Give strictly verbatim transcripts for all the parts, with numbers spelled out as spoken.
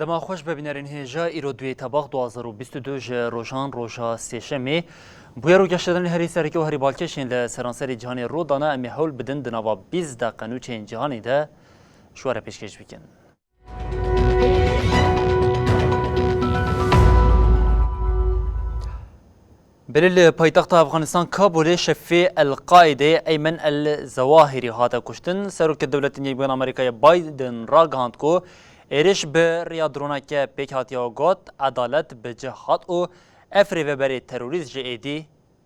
Dema xweş be bînerên hêja, îro duyê tebax du hazar û bîst û du ji rojan roja sêşemê. Bûyer û geşedanên herî sereke û herî balkêşên li seranserê cîhanê rû dane, em ê hewl bidin di nava bîst deqe nûçeyên cîhanê de ji we re pêşkêş bikin. Belê li paytexta Efxanistan Kabulê şefê El-Qaîdê Eymen El-Zewahirî hate kuştin. Serokê Dewletên Yekbûyên Amerîkayê Biden ragihand ku êrîş bi riya droneke pêk hatiye û got, edalet bi cih hat û ev rêveberê terorîst ji êdî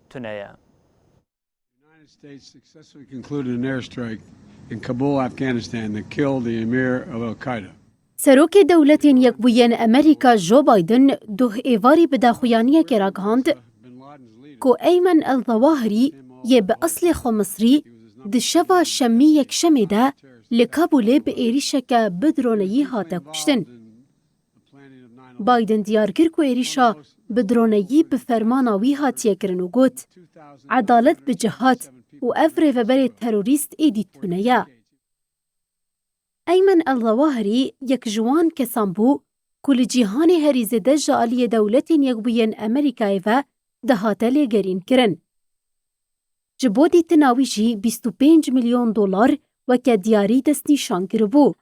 tune ye. The United States successfully concluded an airstrike in Kabul, Afghanistan that killed the emir of Al-Qaeda. Serokê Dewletên Yekbûyên Amerîka Joe Biden duh êvarî bi daxuyaniyekê ragihand ku Eymen El-Zawahirî yê bi eslê xwe Misrî di şeva şemî yekşemê de li Kabulê bi êrîşeke bi droneyî hate kuştin. Biden diyar kir ku êrîşa bi droneyî bi fermana wî hatiye kirin û got, edalet bi cih hat û ev rêveberê terorîst êdî tune ye. Eymen El-Zawahirî yek ji wan kesan bû ku li cîhanê herî zêde ji aliyê Dewletên Yekbûyên Amerîkayê ve dihate lêgerînkirin. Ji bo dîtina wî jî bîst û pênc milyon dolar weke diyarî destnîşan kiribû.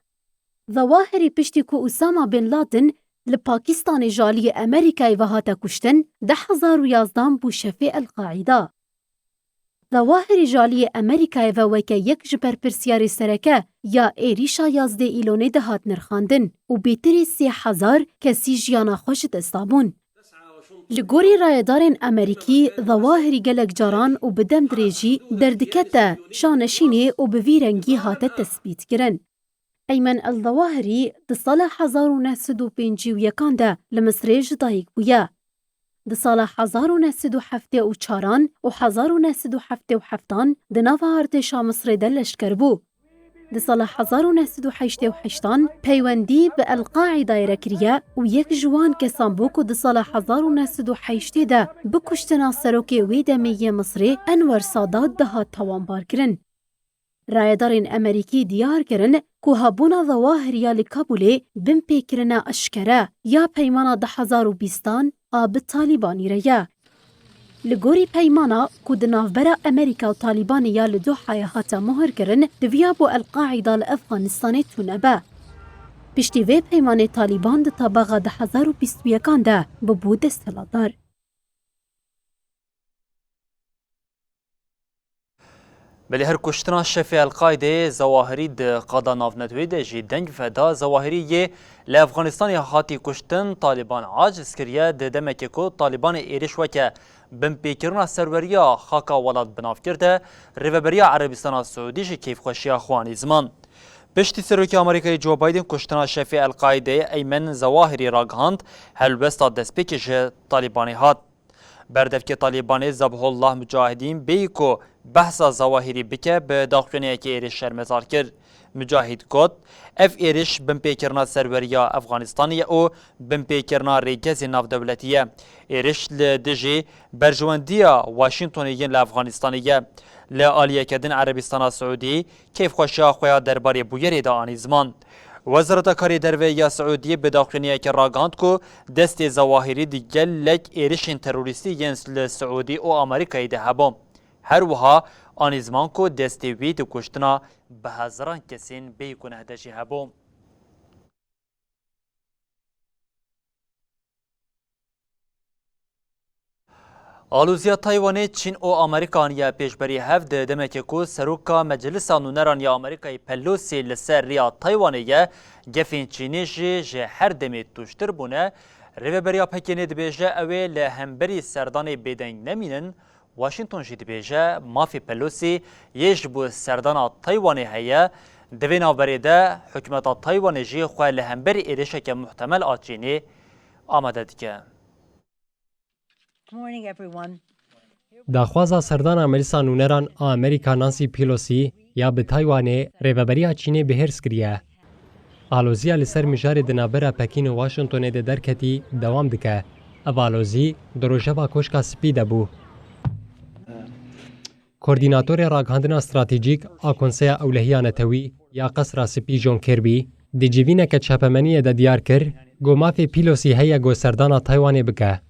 Zawahirî piştî ku Usama Bin Laden li Pakistanê ji aliyê Amerîkayê ve hate kuştin, du hezar û yazdan bû şefê El-Qaîda. Zawahirî ji aliyê Amerîkayê ve weke yek ji berpirsiyarê sereke ya êrîşa yazdê Îlonê dihat nirxandin û bêtirî sê hezar kesî jiyana xwe ji dest dabûn. Li gorî rayedarên Amerîkî, Zawahirî gelek caran û bi dem dirêjî derdikete şaneşînê û bi vî rengî hate tespîtkirin. Eymen El-Zawahirî di sala hezar û neh sed û pêncî û yekan de li Misrê ji dayik bûye. Di sala hezar û neh sed û heftê û çaran û hezar û neh sed û heftê û heftan di nava artêşa Misrê de leşker bû. Di sala hezar û neh sed û heştê û heştan peywendî bi El-Qaîdayê re kiriye û yek ji wan kesan bû ku di sala hezar û neh sed û heştê de bi kuştina serokê wê demê yê Misrê Enwer Sadat dihat tawanbarkirin. Rayedarên Amerîkî diyar kirin ku hebûna Zawahirî ya li Kabulê binpêkirina eşkere ya peymana du hezar û bîstan a bi Talîbanî re ye. Li gorî peymana ku di navbera Amerîka û Talîbanê ya li Dohayê hate mohirkirin, diviyabû El-Qaîda li Efxanistanê tune be. Piştî vê peymanê Talîban di tebaxa du hezar û bîst û yekan de bibû desthilatdar. Belê her kuştina şefê El-Qaîdê Zawahirî di qada navneteweyî de jî deng veda. Zawahirî yê li Efxanistanê hatî kuştin, Talîban aciz kiriye. Di demekê ku Talîbanê êrîş weke binpêkirina serweriya xaka welat bi nav kir de, Rêveberiya Erebistana Siûdî ji keyfxweşiya xwe anî ziman. Piştî Serokê Amerîkayê Joe Biden kuştina şefê El-Qaîdê Eymen Zawahirî ragihand, helwesta destpêkê ji Talîbanê hat. Berdevkê Talîbanê Zebhullah Mucahidîn bêyî ku behsa Zawahirî bike, bi daxuyaniyekê êrîş şermezar kir. Mucahid got, ev êrîş binpêkirina serweriya Efxanistanê ye û binpêkirina rêgezên navdewletî ye. Êrîş li dijî berjewendiya Washingtonê yên li Efxanistanê ye. Li aliyeke din Erebistana Siûdî keyfxweşiya xwe ya derbarê bûyerê de anî ziman. Wezareta Karê Derve ya Siûdiyê bi daxuyaniyekê ragihand ku destê Zawahirî di gelek êrişên terorîstî yên li Siûdî û Amerîkayê de hebû. Her wiha anî ziman ku destê wî di kuştina bi hezaran kesên bêgunehdar jî hebû. Aloziya Taywanê Çîn û Amerîka aniye pêşberî hev di demekê ku Seroka Meclisa Nûneran ya Amerîkayê Pelosi li ser riya Taywanê ye, gefên Çînê jî ji her demê tûjtir bûne. Rêveberiya Pekînê dibêje ew ê li hemberî serdanê bêdeng nemînin. Washington jî dibêje, mafê Pelosi yê ji bo serdana Taywanê heye, di vê navberê de hikûmeta Taywanê jî xwe li hemberî êrişeke muhtemel a Çînê amade dike. Good morning, everyone. Daxwaza serdana Meclisa Nûneran a Amerîka Nancy Pelosi ya bi Taywanê rêveberiya Çînê bi hêrs kiriye. Aloziya li ser mijarê di navbera Pekîn û Washingtonê de derketî dewam dike. Ev alozî di rojeva Koşka Spî de bû. Koordînatorê Ragihandina Stratejîk a Konseya Ewlehiya Netewî ya Qesra Spî John Kirby di civîneke çapemeniyê de diyar kir, Ku mafê Pelosî heye ku serdana Taywanê bike.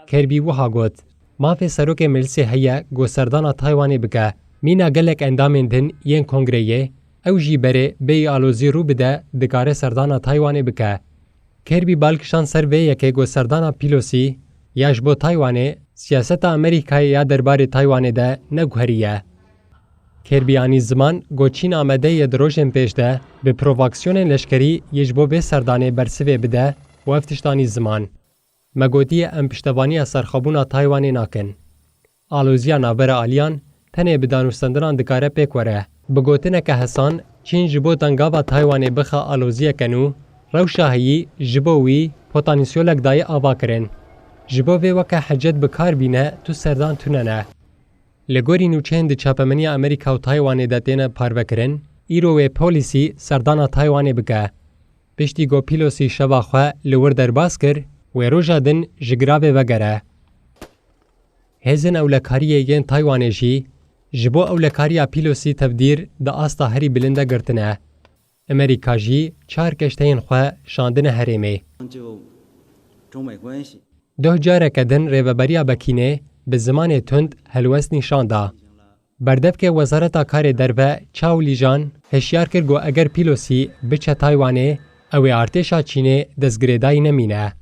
Kirby wiha got, mafê serokê meclisê heye ku serdana Taywanê bike. Mîna gelek endamên din yên kongreyê, ew jî berê bêyî alozî rû bide, dikare serdana Taywanê bike. Kirby bal kişand ser vê yekê ku serdana Pelosî ya ji bo Taywanê siyaseta Amerîkayê ya derbarê Taywanê de neguherî ye. Kirby anî ziman ku Çîn amade ye di rojên pêş de bi provokasyonên leşkerî yê ji bo vê serdanê bersivê bide û ev tişt anî ziman. Me gotiye em piştevaniya serxwebûna Taywanê nakin. Aloziya navbera aliyan tenê bi danûstendinan dikare pêk were. Bi gotineke hesan, Çîn ji bo dengava Taywanê bixe aloziyeke nû, rewşa heyî ji bo wî potansiyolek dayê ava kirin. Ji bo vê weke hicet bi kar bîne, tu serdan tune ne. Li gorî nûçeyên di çapemeniya Amerîka û Taywanê de têne parvekirin, îro wê Pelosî serdana Taywanê bike. Piştî ku Pelosî şeva xwe li wir derbas kir, wê roja din ji giravê vegere. Hêzên ewlekariyê yên Taywanê jî ji bo ewlekariya Pelosî tevdîr di asta herî bilind de girtine. Amerîka jî çar keşteyên xwe şandine herêmê. Doh careke din rêveberiya Pekînê bi zimanê tund helwest nîşan da. Berdevkê Wezareta Karê Derve Chao Lijian hişyar kir ku eger Pelosî biçe Taywanê, ew ê artêşa Çînê destgirêdayî nemîne.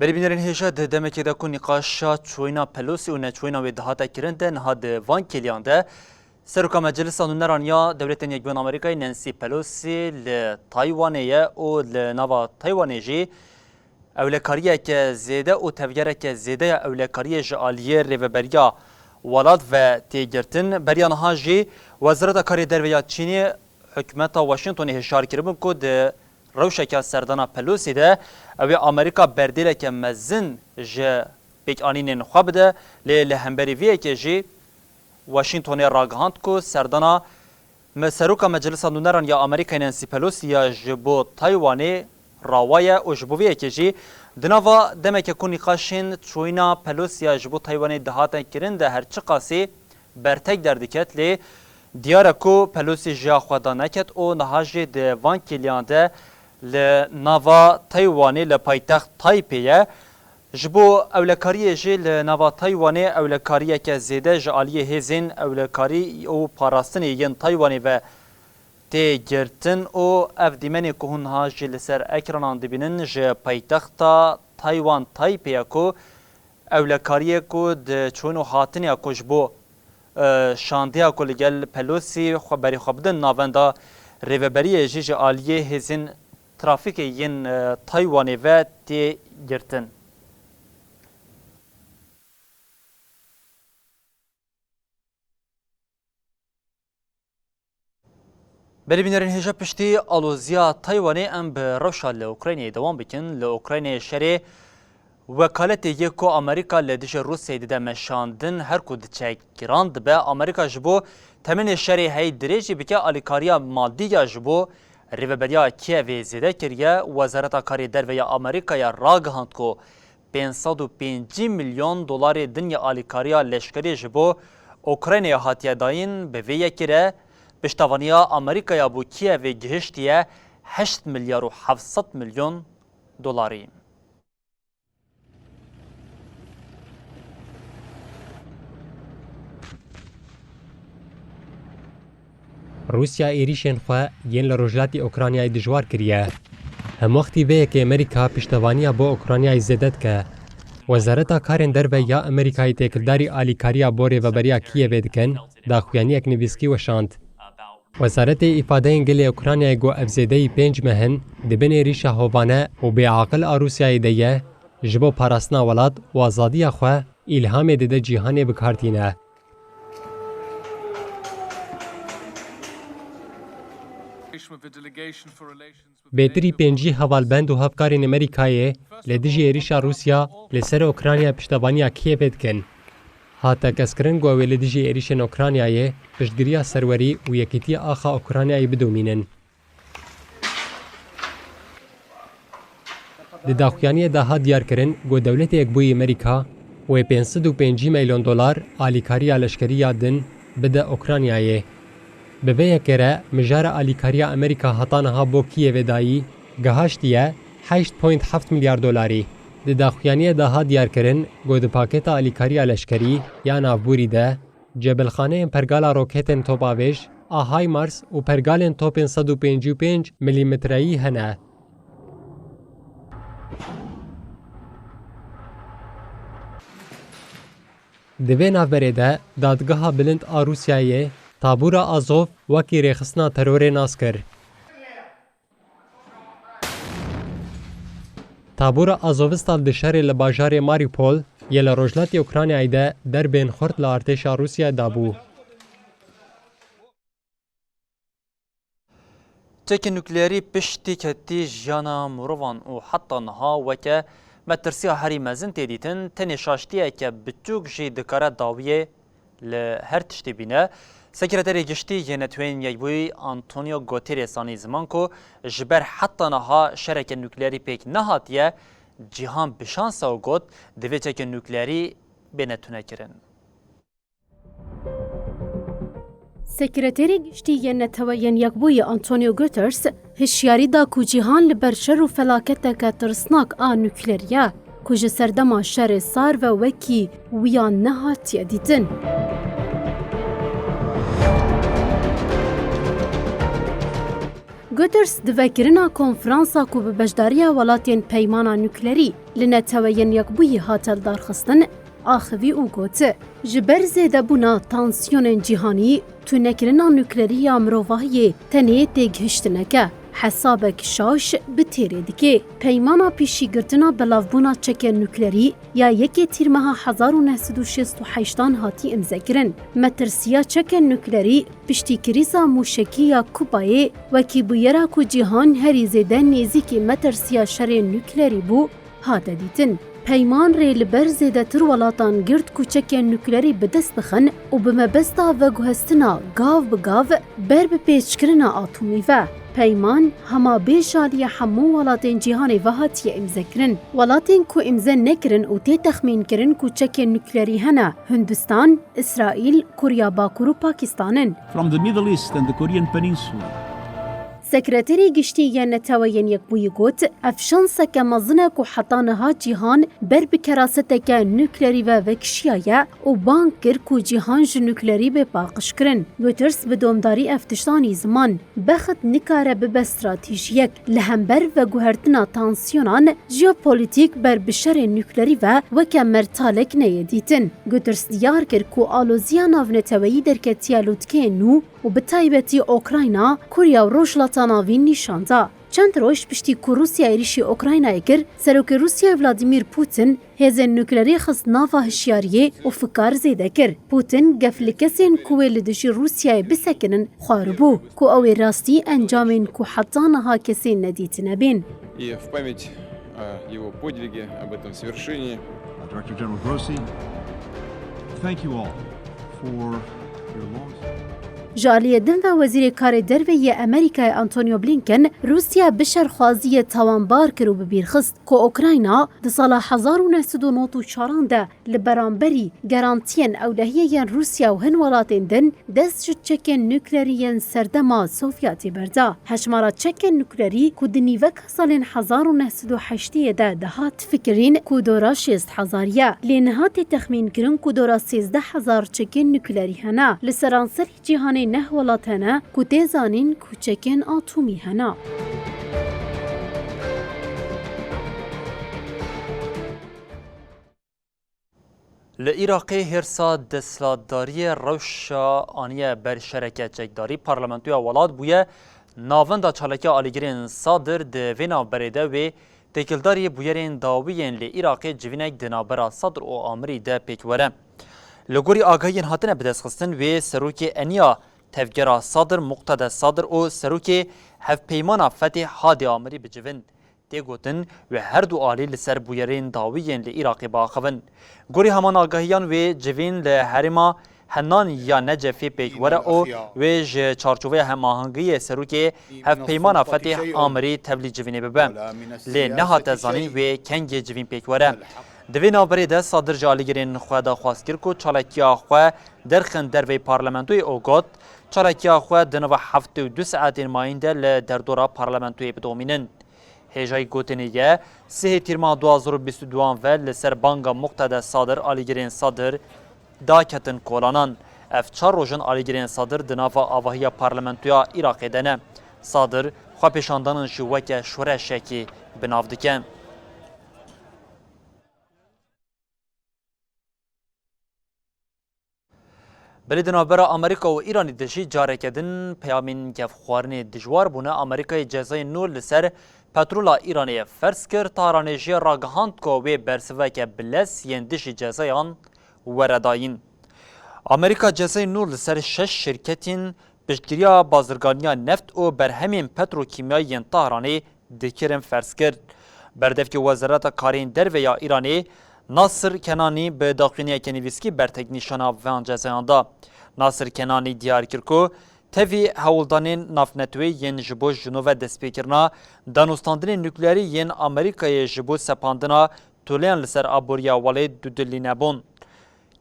Belê bînerên hêja, di demekê de ku nîqaşa çûyîna Pelosî û neçûyîna wê dihate kirin de, niha di van kêliyan de Seroka Meclisa Nûneran ya Dewletên Yekbûyî Amerîkayê Nancy Pelosi li Taywanê ye û li nava Taywanê jî ewlekariyeke zêde û tevgereke zêde ya ewlekariyê ji aliyê rêveberiya welat ve tê girtin. Beriya niha jî Wezareta Karê Derve ya Çînê hikûmeta Washingtonê hişyar kiribûn ku di rewşeke serdana Pelosî de ew ê Amerîka berdêleke mezin ji pêkanînên xwe bide, lê li hemberî vê yekê jî Washingtonê ragihand ku serdana me-, Seroka Meclisa Nûneran ya Amerîkayê Nancy Pelosi ya ji bo Taywanê rawa ye û ji bo vê yekê jî di nava demeke ku nîqaşên çûyîna Pelosi ya ji bo Taywanê dihate kirin de her çiqasî bertek derdiket, lê diyar e ku Pelosi jiya xwe daneket û niha jî di van kêliyan de li nava Taywanê li paytext Taypê ye. Ji bo ewlekariyê jî li nava Taywanê ewlekariyeke zêde ji aliyê hêzên ewlekarî û parastinê yên Taywanê ve tê girtin û ev dîmenê ku hûn niha jî li ser ekranan dibînin ji paytexta Taywan Taypê ye ku ewlekariyê ku di çûn û hatinê ya ku ji bo, e, şandeya ku li gel Pelosi xwe berê xwe bidin navenda rêveberiyê jî ji aliyê hêzên trafîkê yên, e, Taywanê ve tê girtin. Belê bînerên hêja, piştî aloziya Taywanê em bi rewşa li Ukraynayê dewam bikin. Li Ukraynayê şerê wekaletê yê ku Amerîka li dijî Rûsyayê dide meşandin her ku diçe giran dibe. Amerîka ji bo temenê şerê hey dirêjî bike, alîkariya madî ya ji bo rêveberiya Kîevê zêde kiriye. Wezareta Karê Derve ya Amerîkayê ragihand ku pênc sed û pêncî milyon dolarê din ya alîkariya leşkerî ji bo Ukraynayê hatiye dayîn. Bi vê yekê re piştevaniya Amerîkaya bo Kîevê gihiştiye heşt milyar û heft sed milyon dolarî. Rûsya êrîşên xwe yên li rojhilatî Ukraynayê dijwar kiriye. Hemwextî vê yekê Amerîka piştevaniya bo Ukraynayê zêde dike. Wezareta Karên Derve ya Amerîkayê têkildarî alîkariya bo rêveberiya Kîevê dikin, daxuyaniyek nivîskî weşand. Wezaretê Îfadeyên Gelê Ukraynayê got ev zêdeyî pênc meh in di bin êrîşa hovane û bêaqil a Rûsyayê de ye, ji bo parastina welat û azadiya xwe îlhamê dide cîhanê bi kar tîne. Bêtirî pêncî hevalbend û hevkarên Amerîkayê li dijî êrîşa Rûsya li ser Ukrayna piştevaniya Kîevê dikin. Hate keskirin ku ew ê li dijî êrîşên Ukraynayê piştgiriya serwerî û yekîtiya axa Ukraynayê bidomînin. Di daxuyaniyê de hat diyarkirin ku Dewletê Yekbûyî Amerîka wê pênc sed û pêncî milyon dolar alîkariya leşkerî ya din bide Ukraynayê. Bi vê yekê re mijara alîkariya Amerîka heta niha bo Kîyevê dayî gihaştiye heşt point heft milyar dolarî. Di daxuyaniyê de hat diyarkirin ku di pakêta alîkariya leşkerî ya navbûrî de cebilxaneyên pergala roketên topavêj a HIMARS û pergalên topên sed û pêncî û pênc milîmetreyî hene. Di vê navberê de Dadgeha Bilind a Rûsyayê Tabûra Azov wekî rêxistina terorê nas kir. Tabûra Azovstal di şerê li bajarê Mariupol yê li rojhilatê Ukraynayê de derbên xurt li artêşa Rûsyayê dabû. Çekên nukleerî piştî ketî jiyana mirovan û heta niha weke metirsiya herî mezin tê dîtin, tenê şaştiyeke biçûk jî dikare dawiyê li her tiştê bîne. Sekreterê Giştî yê Neteweyên Yekbûyî Antonio Guterres anî ziman ku ji ber heta niha şereke nukleerî pêk nehatiye, cîhan bi şans e û got, divê çekên nukleerî bêne tunekirin. Sekreterê Giştî yê Neteweyên Yekbûyî Antonio Guterres hişyarî da ku cîhan li ber şer û felaketeke tirsnak a nuklerî ye, ku ji serdema şerê sar ve wekî wiyan nehatiye dîtin. Guterres di vekirina konferansa ku bi beşdariya welatên Peymana Nuklerî li Neteweyên Yekbûyî hate lidarxistin, axivî û got, ji ber zêdebûna tansiyonên cîhanî, tunekirina nuklerî ya mirovahiyê tenê têgihiştineke, hesabek şaş bi têrê dike. Peymana pêşîgirtina belavbûna çekên nuklerî ya yekê Tîrmeha hezar û neh sed û şêst û heştan hatî îmzekirin. Metirsiya çekên nuklerî piştî krîza mûşekî ya Kubayê wekî bûyera ku cîhan herî zêde nêzîkî metirsiya şerê nuklerî bû, hate dîtin. Peyman rê li ber zêdetir welatan girt ku çekên nuklerî bi dest bixin û bi mebesta veguhestina gav bi gav ber bi pêçkirina atomî ve. Peyman hema bê ji aliyê hemû welatên cîhanê ve hatiye îmzekirin. Welatên ku îmze nekirin û tê texmînkirin ku çekên nuklerî hene, Hindistan, Îsraîl, Koriya Bakur û Pakistan in. From the Middle East and the Korean Peninsula. Sekreterê Giştî yê Neteweyên Yekbûyî got, ev şanseke mezin e ku heta niha cîhan ber bi keraseteke nuklerî ve vekişiyaye û bang kir ku cîhan ji nuklerî bê paqijkirin. Guterres bi domdarî ev tişt anî ziman, bext nikare bibe stratejiyek, li hember veguhertina tansiyonan jeopolîtîk ber bi şerê nuklerî ve weke mertalek neyê dîtin. Guterres diyar kir ku aloziya navneteweyî derketiye lûtkeyên nû û bi taybetî Ukrayna, Koriya û Rojhilata Navîn nîşan da. Çend roj piştî ku Rûsya êrîşî Ukraynayê kir, Serokê Rûsyayê Vladimir Putin hêzên nuklerî xist nava hişyariyê û fikar zêde kir. Putin gef li kesên ku wê li dijî Rûsyayê bisekinin xwaribû, ku ew ê rastî encamên ku heta niha kesên nedîtine bên. И в память о его подвиге, об этом свершении. Director General Grossi, thank you all for your long Ji aliyê din ve Wezîrê Karê Derve yê Amerîkayê Antonio Blinken Rûsya bi şerxwaziyê tawanbar kir û bi bîr xist ku Ukrayna di sala hezar û neh sed û nod û çaran de li beramberî garantiyên ewlehiyê yên Rûsya û hin welatên din dest ji çekên nuklerî yên serdema Sovyetê berda. Hejmara çekên nuklerî ku di nîveka salên hezar û neh sed û heştiyê de dihat fikirîn ku dora şêst hezar ye. Lê niha tê texmînkirin ku dora sêzdeh hezar çekên nuklerî hene. Li seranserê cîhanê neh welat hene ku tê zanîn ku çekên atomî hene. Li Iraqê hêrsa desthilatdariyê rewşa aniye ber şereke çekdarî. Parlamentoya welat bûye navenda çalakiya alîgirên Sadir. Di vê navberê de wê têkildarî bûyerên dawî yên li Iraqê civînek di navbera Sadr û Amirî de pêk were. Li gorî agahiyên hatine bidestxistin, wê serokê eniya tevgera Sadr Muqtede Sadr û serokê Hevpeymana Fetih Hadi Amirî bicivin. Tê gotin, wê her du alî li ser bûyerên dawî yên li Iraqê biaxivin. Gorî heman agahiyan, wê civîn li herêma Henan ya Necefê pêk were û wê ji çarçoveya hemahengiyê serokê Hevpeymana Fetih Amirî tevlî civînê bibe. Lê nehate zanîn wê kengê civîn pêk were. Di vê navberê de Sadir ji alîgirên xwe daxwaz kir ku çalakiya xwe derxin derveyî parlamentoyê û got, çalakiya xwe di nava heftê û du saetên mayîn de li derdora parlamentoyê bidomînin. Hêjayî gotinê ye, sihê Tîrmeha du hazar û bîst û duan ve li ser banga Muqtede Sadir alîgirên Sadir daketin kolanan. Ev çar roj in alîgirên Sadir di nava avahiya parlamentoya Iraqê de ne. Sadir xwepêşandanan jî weke şoreşekî bi nav dike. Belê di navbera Amerîka û Îranê de jî careke din peyamên kevxwarinê dijwar bûne. Amerîkayê cezayên nû li ser petrola Îranê ferz kir. Tehranê jî ragihand ku wê bersiveke bi lez yên dijî cezayan were dayîn. Amerîka cezayên nû li ser şeş şirketên piştgiriya bazirganiya neft û berhemên petrokîmyayî yên Tehranê dikirin ferz kir. Berdevkê Wezareta Karên Derve ya Îranê Nasir Kenanî bi daxuyaniyeke nivîskî bertek nîşana van cezayan da. Nasir Kenanî diyar kir ku tevî hewldanên navneteweyî yên ji bo Jinove destpêkirina danûstandinên nukleerî yên Amerîkayê ji bo sepandina toleyan li ser aboriya welê dudilî nebûn.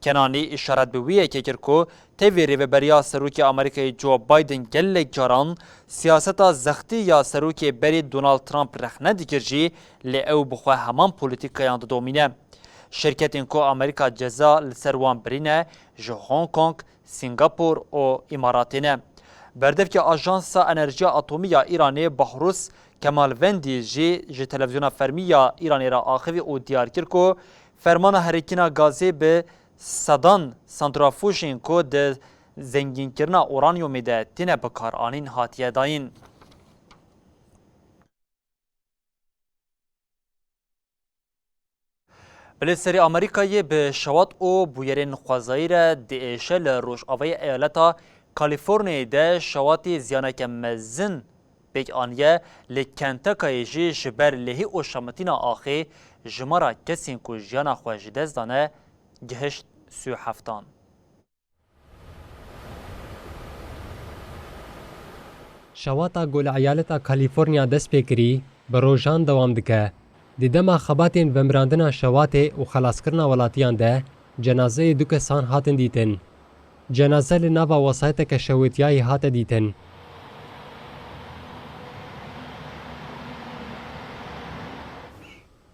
Kenanî îşaret bi wî yekê kir ku tevî rêveberiya Serokê Amerîkayê Joe Biden gelek caran siyaseta zextî ya serokê berê Donald Trump rexne dikir jî, lê ew bi xwe heman polîtîkayan didomîne. Şirketên ku Amerîka ceza li ser wan birîne ji Hong Kong, Singapor û Îmaratê ne. Berdevkê Ajansa Enerjiya Atomî ya Îranê Bahrûs Kemalvendî jî ji televîzyona fermî ya Îranê re axivî û diyar kir ku fermana herikîna gazê bi sedan santrafûjên ku di zengînkirina uranyumê de têne bikaranîn hatiye dayîn. Bilêserê Amerîkayê bi şewat û bûyerên xwezayî re diêşe. Li rojavayê eyaleta Kalîforniyayê de şewatê ziyaneke mezin pêk aniye. Li Kentuckyê jî ji ber lehî û şemitîna axê jimara kesên ku jiyana xwe ji dest dane gihişt sî û heftan. Şewata ku li eyaleta Kalîforniya dest pê kirî, bi rojan dewam dike. Di dema xebatên vemirandina şewatê û xelaskirina welatiyan de, cenazeyê du kesan hatin dîtin. Cenaze li nava wesayeteke şewitiyayî hate dîtin.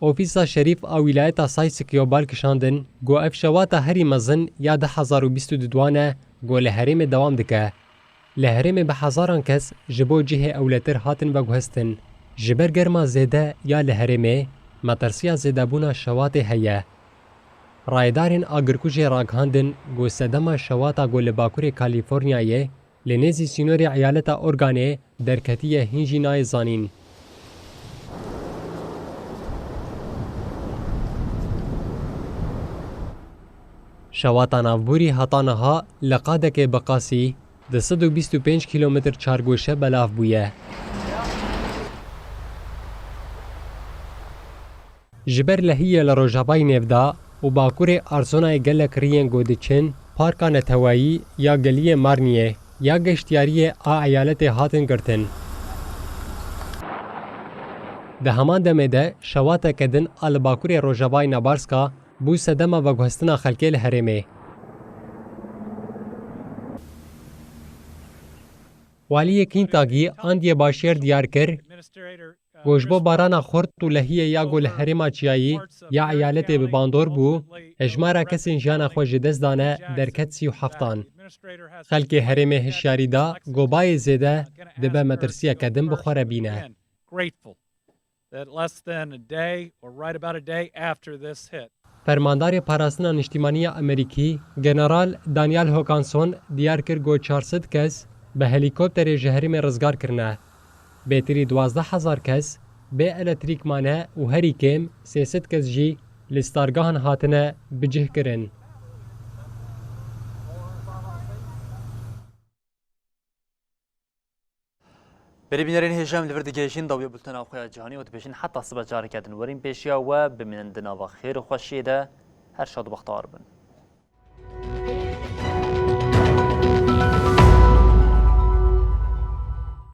Ofîsa Şerîf a Wîlayeta Saysikyo bal kişandin ku ev şewata herî mezin ya du hezar û bîst û duduan e ku li herêmê dewam dike. Li herêmê bi hezaran kes ji bo cihê ewletir hatin veguhestin. Ji ber germa zêde ya li herêmê, metirsiya zêdebûna şewatê heye. Rayedarên agirkujê ragihandin ku sedema şewata ku li bakurê Kalîforniyayê li nêzî sînorê eyaleta Oregonê derketiye hîn jî nayê zanîn. Şewata navborî heta niha li qadekê bi qasî du sed û bîst û pênc kîlometr çargoşe belav bûye. Ji ber lehiyê li rojavayî nêvda û bakurê Arizonayê gelek riyên ku diçin Parka Neteweyî ya Geliyê Marniyê ya geştiyariyê a eyaletê hatin girtin. Di heman demê de şewateke din a li bakurê rojavayî Nebraska bû sedema veguhestina xelkê li herêmê. Waliyê Kentucky Andy Beshear diyar kir, ku ji bo barana xurt û lehiyê ya ku li herêma çiyayî ya eyaletê bi bandor bû, hejmara kesên jiyana xwe ji dest dane derket sî û heftan. Xelkê herêmê hişyarî da ku bayê zêde dibe metirsiyeke din bi xwe re bîne. Grateful that less than a day or right about a day after this hit. Fermandarê Parastina Niştimanî ya Amerîkî, General Daniel Hokanson diyar kir ku çar sed kes bi helîkopterê ji herêmê rizgar kirine. Bêtirî duwazdeh hezar kes bê elektrîk mane û herî kêm sê sed kes jî li stargehan hatine bicihkirin. Belê bînerên hêja, em li vir digihêjin dawiya bultena xwe ya cîhanî û dibêjin heta sibe careke din werin pêşiya we, bimînin di nava xêr û xweşiyê de, her şad û bextewar bin.